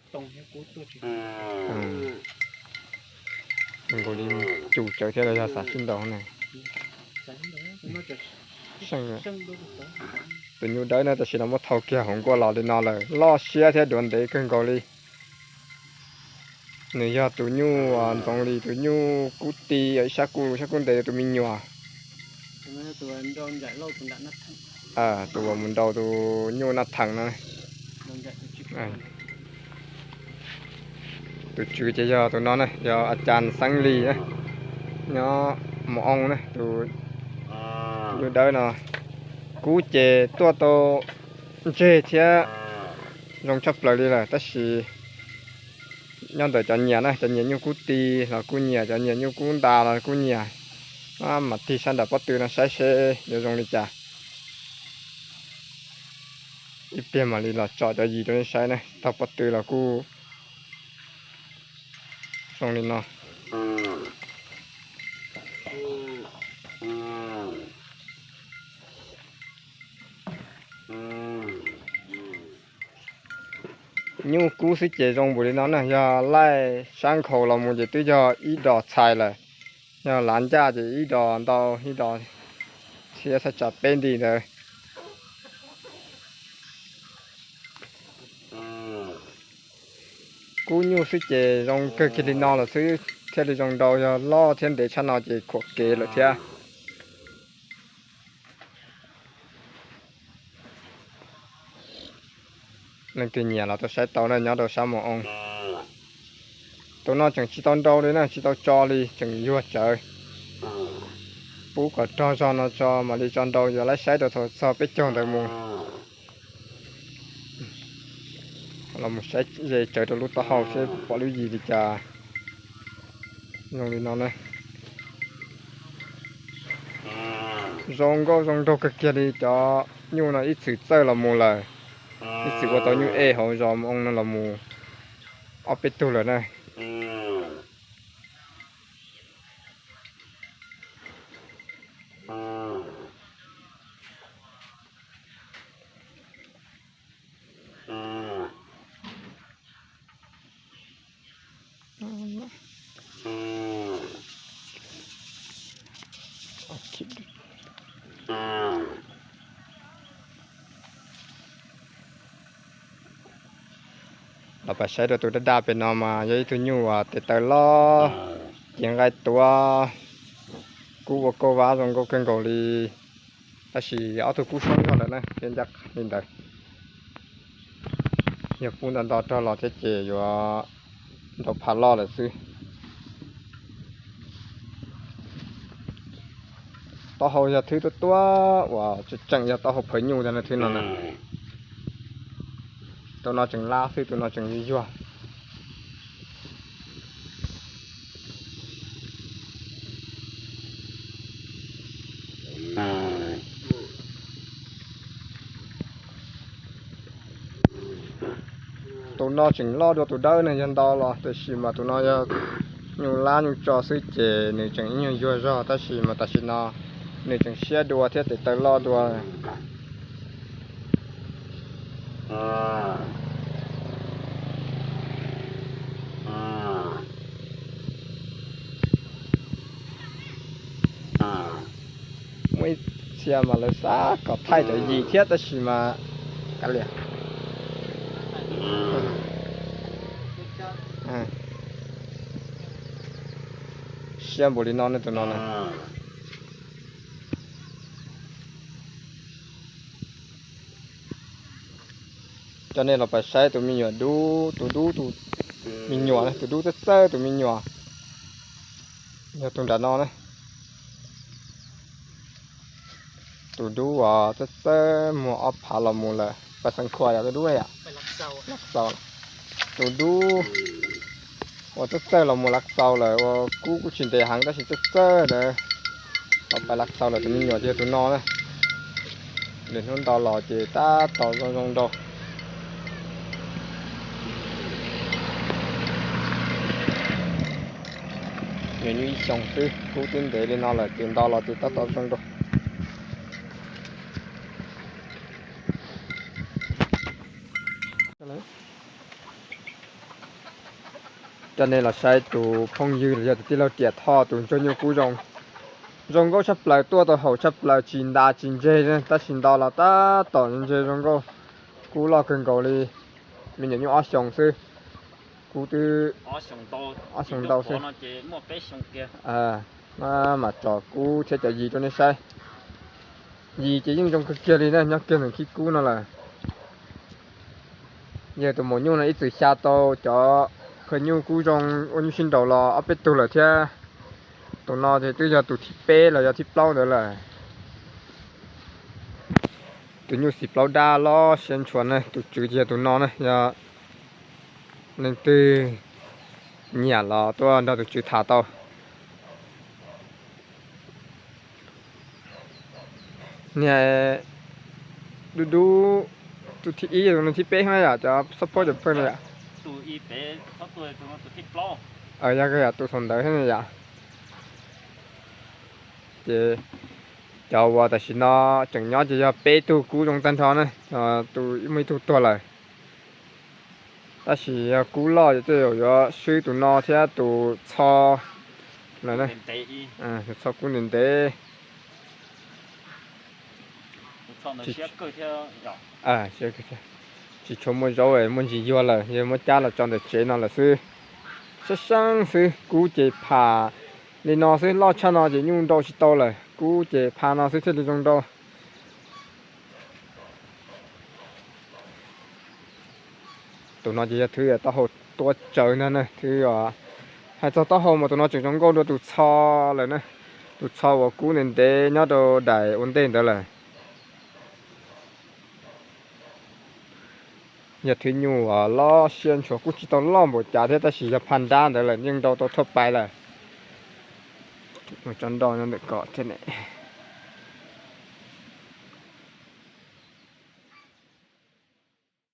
Nkaus li cus cawv thiab los yog xav sib nraus na. Tus nyuj dawb no tam sim no muab thau kiag hauv nkuaj los li no lawm, loj siab thiab duav ntev kawg nkaus li. Nws yog tus nyuj ntxoov li tus nyuj kub ti, ib sab kub, sab kub ntev tus me nyuam. Tus uas mus nraus tus nyuj naj theem no. Tus tswv ces yog tus no na, yog a cas Xeeb Lis na, nyob Mus Oo na. Tus nyuj dawb no kub ces tuaj tau ntseg thiab zoo tshaj plaws li lawm, tab sis nyob ntawm cov nyiam na, cov nyiam nyuj kub ti los kuj nyiam, cov nyiam nyuj kub ntas los kuj nyiam. Mam tig sab nram pob tw no saib seb yuav zoo li cas. Ib pliag mam li los tsom cov yim rau nej saib na, tog pob tw los kuj zoo li no. Nyuj kub xwb ces zoo npaum li no na, yog laij sab nkhaus los mus ces twb yog ib dos txhais lawm. Yog lav ncaj ces ib dos ntau, ib dos thiab thaj tsam peb nti ntawd. Kub nyuj xwb ces zoo kawg kiag li no lawm xwb thiaj li zoo nraus, yog loj thiab ntev tshaj no ces khuam kev lawm thiab. Leej twg nyiam los tuaj saib tau na, nyob rau sab Mus Oo. Tus no tseem tsis tau nraus li na, tsis tau tso li, tseem yuag tsawv. Pub kom rog zog no tso mam li tso nraus, yuav laib saib rau thaum txog peb caug ntawd mus. Los mus saib ze tsawv rau lub taub hau seb pom lub yim li cas. Zoo li no na. Zoo nkauj zoo nraug kawg kiag li, cov nyuj no ib txwm txawj los mus lawm, ib txwm ua tau nyuj ej hauv zos Mus Oo no los mus ob peb tug lawm na. Los pab saib rau tus daj daj pem no mas yog ib tug nyuj uas tes taw loj, cev nqaij tuav, kub ua kauj vab zoo nkauj kawg nkaus li. Tab sis ob tug kub soob zog lawm na thiaj ncaj li ntawd. Yog pub nto nto rog los thiab ces yuav nrau phav loj lawm xwb. Taub hau yog thwb tuab tuab uas tseem tseem yog taub hau phawv nyuj tag no thwb no na. Tus no tseem lab xwb, tus no tseem yuag yuag. Tus no tseem loj dua tus dawb ne, yog ntau los, tiam sis mas tus no yog nyuj lab nyuj tso xwb ces nws tseem ib nyuag yuag zog, tab sis mas tam sim no nws tseem siab dua thiab tes taw loj dua. Muaj ib txhia mas lawv xav kom thaij cov yim thiab tab sis mas kav liam. Siab npaum li no ne tus no na. Coj nej los pab saib tus me nyuam dub, tus dub tus me nyuam, tus dub txawj txawj tus me nyuam. Yog tus nram no na. Tus dub uas txawj txawj muag ob phav los mus lawm, pab xeev khuam yom, tus dub yom. Tus dub uas txawj txawj los mus Lav Xaus lawm, uas kub kuj tsis ntev heev tab sis txawj txawj ntawd los pab Lav Xaus lawm, tus me nyuam ces yog tus no na. Lwm hnub nto los ces tab tom zoo zoo nraug. Nyuam nyuj ib xyoos xwb, kub twb ntev li no lawm ces nto los ces tab tom zoo nraug. Coj nej los saib tus phooj ywg los yog tus tij laug Riam Thoj tus ntsuag nyuj kub zoo, zoo nkauj tshaj plaws, tuaj tau haum tshaj plaws, tsis ntas tsis ntseg, tab sis nto los tab tom ntseg zoo nkauj. Kub loj kawg nkaus li, me nyuam nyuj ob xyoos xwb. Kub twb ob xyoos ntau xwb. Mas tso kub thiab cov yis rau nej saib. Yis ces yeej zoo kawg kiag li na, nyob kiag ntawm khib kub no lawm. Yog tus maum nyuj no ib txwm xya tau cov phaw nyuj kub zoo ua nyuj sib nraus los ob peb tug lawm thiab. Tus no ces twb yog tus thib peb los yog thib plaub ntawd lawm. Tus nyuj xim plaub dab loj siab ntshua na, tus tswv ces yog tus no na, yog leej twg nyiam los tuaj nrog tus tswv tham tau. Niag dub dub, tus thib ib, tus thib peb na yom, cov xab phob cov phaw na yom. Yog tus thaum ntawd thiab na yom. Ces cov uas tam sim no tseem nyob ces yog peb tug kub zoo tag nrho na, tus muaj ib tug tuag lawm. Tab sis yog kub loj ces tej zaum yuav swb tus no thiab tus txho lawm na. Tus txho kub ntev ntev. Tsis tshua muaj zaub, muaj ntsis yuag lawm, yog muab cab los tso ntawm tsev no lawm xwb. Sab seeb xwb, kub ces pham li no xwb, loj tshaj no ces nyuj nrau tsis tau lawm, kub ces pham no xwb thiaj li zoo nrau. Tus no ces yog thwb taub hau tua tsawv ntag na, thwb hais txog taub hau mas tus no tseem zoo nkauj dua tus txho lawm na. Tus txho uas kub ntev ntev nyob rau daim ua ntej ntawd lawm. Yog thwb nyuj uas loj siab ntshua, kub tsis tau loj npaum cas thiab tab sis yog phaj nrab ntawd lawm yeej nrau tau thuaj pais lawm. Tso nrau nyob ntawm ko thiab ne.